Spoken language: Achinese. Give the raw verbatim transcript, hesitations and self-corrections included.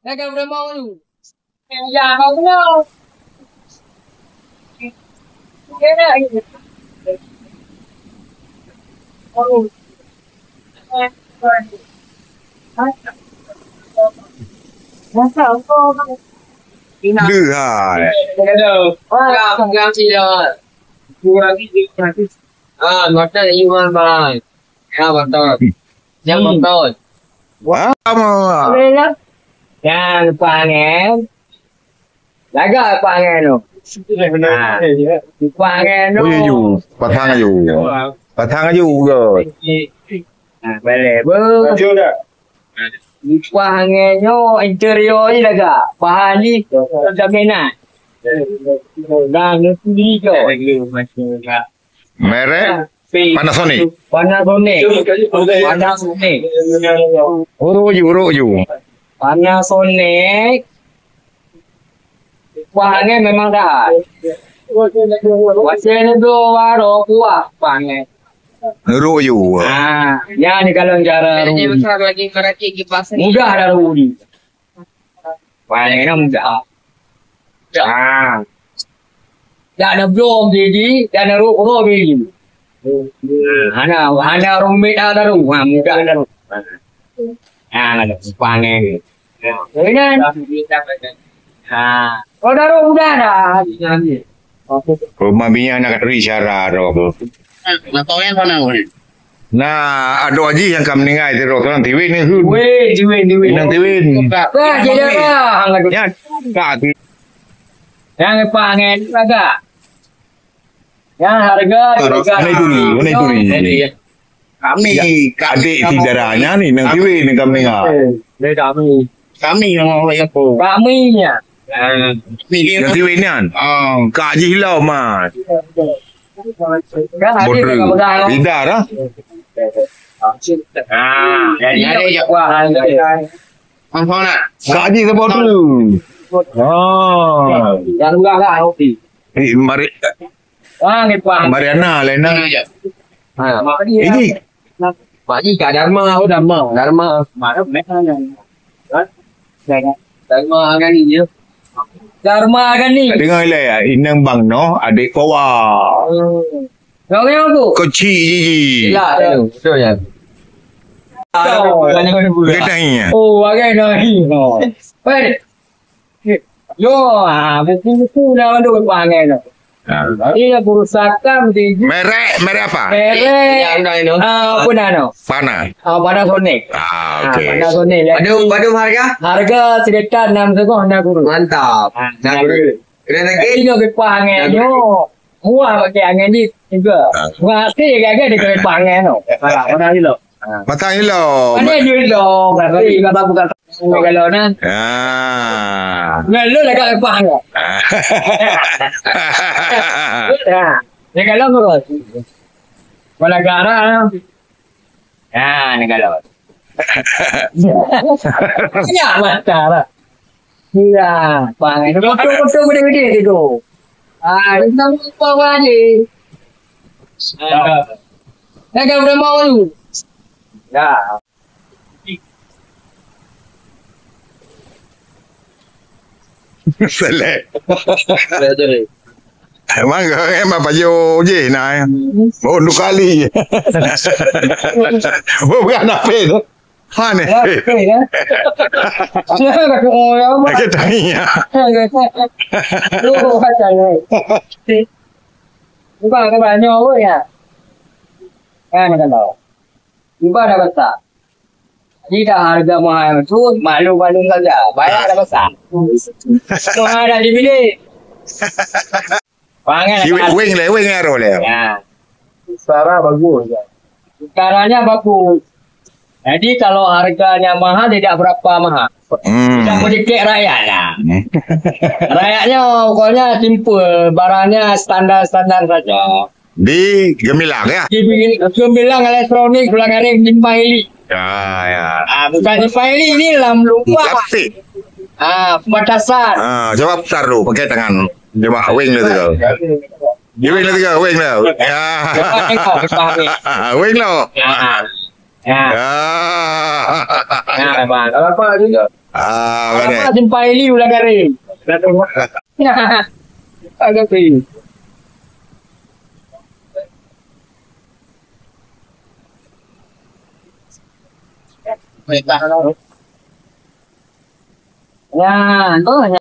Dah ka berapa tu? Ya, kau kena. Kena. Oh. Masa kau Duhai. Hello. Pegang, pegang sini. Kurang ni. Ah, mata iman bang. Ya, betul. Ya, betul. Wah, mama. Boleh lah. Yang pangan. Lagak pangan tu. Ah. Pangan tu. Oh, ya, you. Pasang you. Pasang you ke? Ah, boleh. Ber- Upah angèn nyoe interior ni lagak. Bahan ni jaminan. Dan sendiri tu. Merek Panasonic. Panasonic. Panasonic. Uruk ju, uruk ju. Panasonic. Upah angèn memang dah. Macam ni tu baru kuah upah angèn. Nurut you. Ah, ya ni kalau cara Rudi. Mudah dah Rudi. Paling mudah. Ah. Dah ada belum jadi, dah ada roh roh jadi. Hana, hana rumit dah dah. Ha, mudah dah. Ha, ada pangai. Ini kan? Ha. Kalau dah roh mudah dah. Rumah minyak nak ri syara roh. Nah, adoe jih nyang ka meuninggai sidroe, nang Tiwin ni, Hun. Tiwin, Tiwin, Tiwin. Nang Tiwin. Bah, jadi apa? Nyan, ka tu. Yang apa angin agak? Yang harga, harga. Mana itu ni? Mana itu ni? Kami, ya, adik si darahnya ni, nang Tiwin ni kami, ha. Eh, dari kami. Kami yang mau ya, po. Kami nya. Ah, ni dia. Yang Tiwin nyan. Ah. Kak Haji Hilau, Mas. Kan ada. Bodre. Tidak dah. Ah, jadi ada je. Wah, ada. Apa nak? Kak Haji sebab tu. Ah. Yang enggak lah, okey. Eh, mari. Ah, ni, Pak. Mariana, lain nak. Mana je? Ha, Mak Haji. Ini. Mak Haji kat Dharma, oh, Dharma. Dharma. Mana, mana, mana. Ha? Dharma Gani je. Dharma Gani. Dengar lah ya, inang Bang Noh, adik Pawa. Hmm. Kau yang apa? Kecil Jiji. Lah, betul ya. Kau. Dia tanya. Oh, bagai dah. Oh. Baik. Yo, ah, buku-buku dah ada pangai tu. Ah. Ini dah perusahaan di Merek, merek apa? Merek. Yang dah itu. Ah, apa nama tu? Pana. Ah, Panasonic. Ah, okey. Panasonic. Padu, padu harga? Harga sekitar enam setengah, enam kurus. Mantap. Ah, enam kurus. Kena lagi? Ini lebih pangai. Enam kurus. Yo. Muah pakai angin ni juga. Ah. Berhasil gagal dia kena pangai tu. Ah, mana ni lo? Matang ilok. Mana duit dong? Tapi kata bukan kalau nan. Ah. Lalu dah kat lepas. Ya. Ni kalau terus. Kalau gara. Ya, ni kalau. Ya, mata lah. Ya, pangai. Betul-betul gede-gede tu. Ah, itu apa ni? Ah. Dah dah udah mau tu. Ya. Selek. Emang kau emang pajoh je nah. Oh, dua kali. Bukan apa tu? Mana? Ya, okey, ya. Saya dah ke orang apa? Kita tanya. Lu kata ya. Bukan ke banyak pun ya. Kan kalau. Ibadah besar. Tidak harga mahal tu, maklum-maklum saja. Bayar dah besar. Mahal dah dibeli. Pangan. Weng le, weng aro le. Ya. Suara bagus. Suaranya bagus. Jadi kalau harganya mahal, tidak berapa mahal. Hmm. Tidak menyakit rakyat lah. Hmm. Rakyatnya pokoknya simple, barangnya standar-standar saja. Di Gemilang ya? Di Gemilang Elektronik, Pulang Garing, Simpang Ili. Ya, ya. Ah, bukan Simpang Ili, ini dalam luar. Tapi. Ah, perbatasan. Ah, coba putar dulu, pakai tangan. Coba weng dulu tu. Weng dulu tu, weng dulu. Ya. Coba tengok, Simpang Ili. Weng dulu. Ah. Ya. Ah. Ya, Bang. Apa juga? Ah, mana? Apa simpai liu lah garing. Agak sih. Ya, oh,